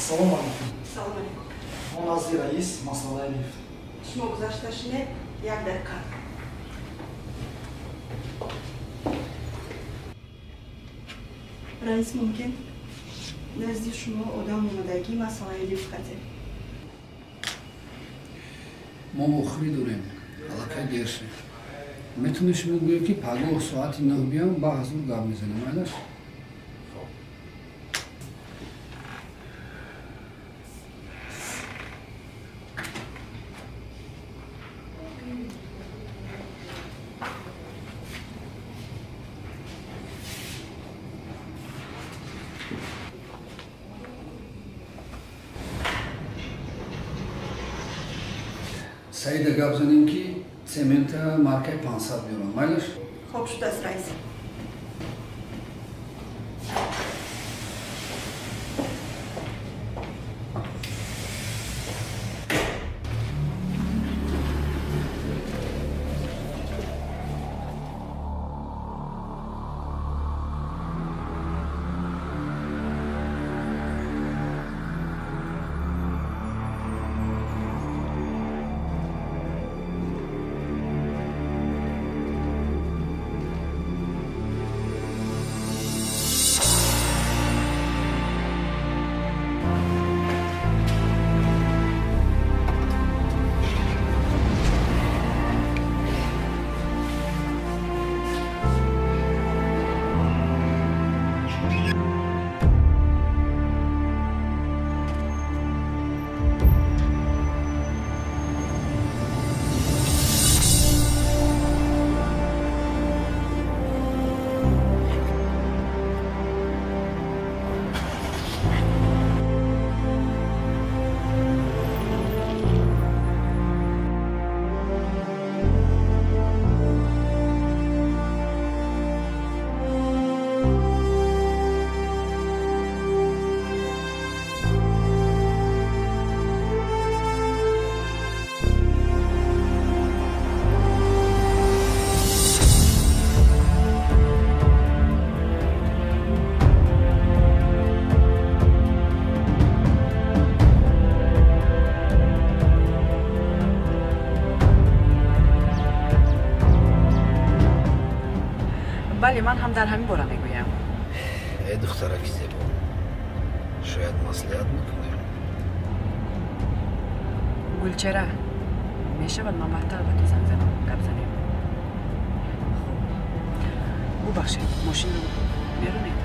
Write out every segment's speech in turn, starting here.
Ассалому алайкум. Салом алейкум. Мо назди раис масъалаи лифт. Шумо гузашта шинед, як дақиқа. Раис, мумкин назди шумо одам омадагӣ масъалаи лифт хатем. Мо охирӣ дорем, аллакай дер шуд. Метавонед шумо гӯед, ки пагоҳ соати 9 биям, ба ҳазур гап мезанем, айлаш? Саида гап занем, ки цемента маркаи 500 биёрам, майлаш? Хоб шудааст, раис. Бале, ман ҳам дар ҳамин бора мегӯям. Э, духтараки зебо, шояд маслиҳат мекунем. Гулчера, мешавад ман баъдтар ба ту занг занам, гап занем? Хуб, бубахшед, мошинро меронед?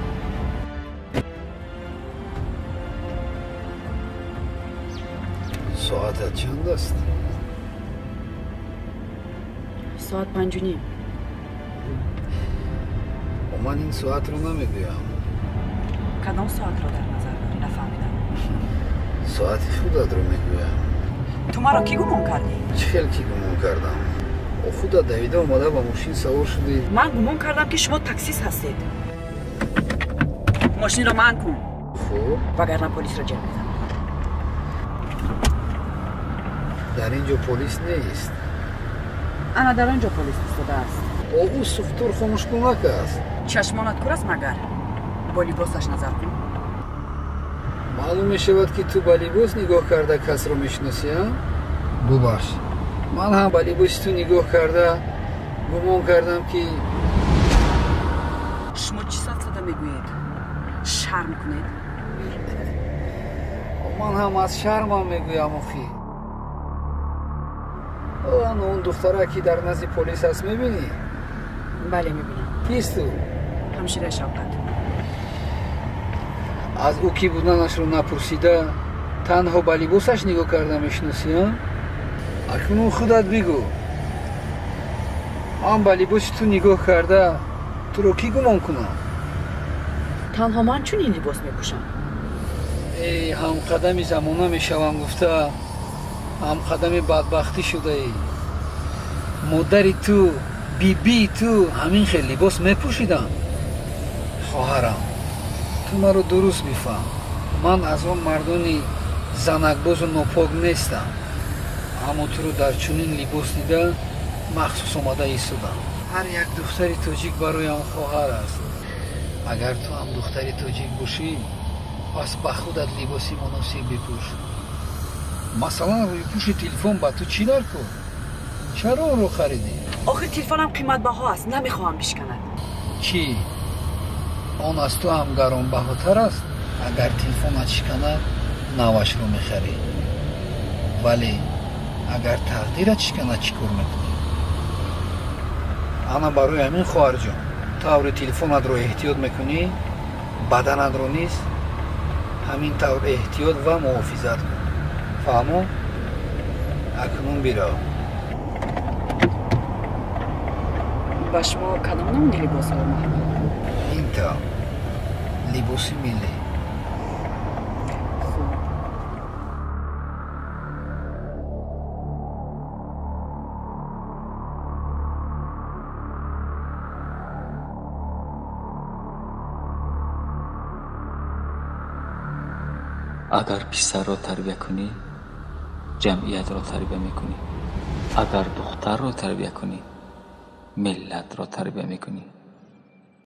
Соатат чанд аст? Соат 5:30. Ман ин соатро намегӯям. Кадом соатро дар назар дорӣ? Нафаҳмидам. Соати худатро мегӯям. Ту маро кӣ гумон кардӣ? Чӣ хел кӣ гумон кардам? О, худат давида омада ба мошин савор шудӣ. Ман гумон кардам, ки шумо таксист ҳастед. Мошинро манъ кун. Хуб. Вагарна полисро ҷалб мезанам. Дар ин ҷо полис нест. Ана дар он ҷо полис истодааст. О, ӯ сухтур хомӯшкунак аст. Чашмонат кур аст магар? Бо либосаш назар кун. Маълум мешавад, ки ту ба либос нигоҳ карда касро мешиносӣ, а? Бубахш, ман ҳам ба либоси ту нигоҳ карда гумон кардам, ки Шумо чӣ сафсата мегӯед? Шарм кунед. Ман ҳам аз шармам мегӯям, охӣ. Ан он духтара, ки дар назди полис аст, мебинӣ? Бале, мебинам. Кист ӯ? Ҳамшираи Шавкат. Аз ӯ кӣ буданашро напурсида, танҳо ба либосаш нигоҳ карда мешиносӣ, а? Акнун худат бигӯ, ман ба либоси ту нигоҳ карда туро кӣ гумон кунам? Танҳо ман чунин либос мепӯшам. Эй, ҳамқадами замона мешавам гуфта, ҳамқадами бадбахтӣ шудаӣ. Модари ту, бибии ту ҳамин хел либос мепӯшиданд. Хоҳарам, ту маро дуруст бифаҳм. Ман аз он мардони занакбозу нопок нестам, аммо туро дар чунин либос дида махсус омада истодам. Ҳар як духтари тоҷик бароям хоҳар аст. Агар ту ҳам духтари тоҷик бошӣ, Пас ба худат либоси муносиб бипӯш. Масалан, рӯйпӯши телефон ба ту чӣ дар кор? Чаро онро харидӣ? Охир телефонам қиматбаҳо аст, намехоҳам бишканад. Чӣ? Он аз ту ҳам гаронбаҳотар аст? Агар телефонат шиканад, навашро мехарӣ. Вале агар тақдират шиканад, чӣ кор мекунӣ? Ана барои ҳамин, хоҳарҷон, таври телефонатро эҳтиёт мекунӣ, баданатро низ ҳамин тавр эҳтиёт ва муҳофизат кун. Фаҳмо? Акнун бирав. Ба шумо кадом намуди либосҳо маъқул? Ин тавр либоси миллӣ. Хуб. Агар писарро тарбия кунӣ, ҷамъиятро тарбия мекунӣ. Агар духтарро тарбия кунӣ, миллатро тарбия мекунӣ.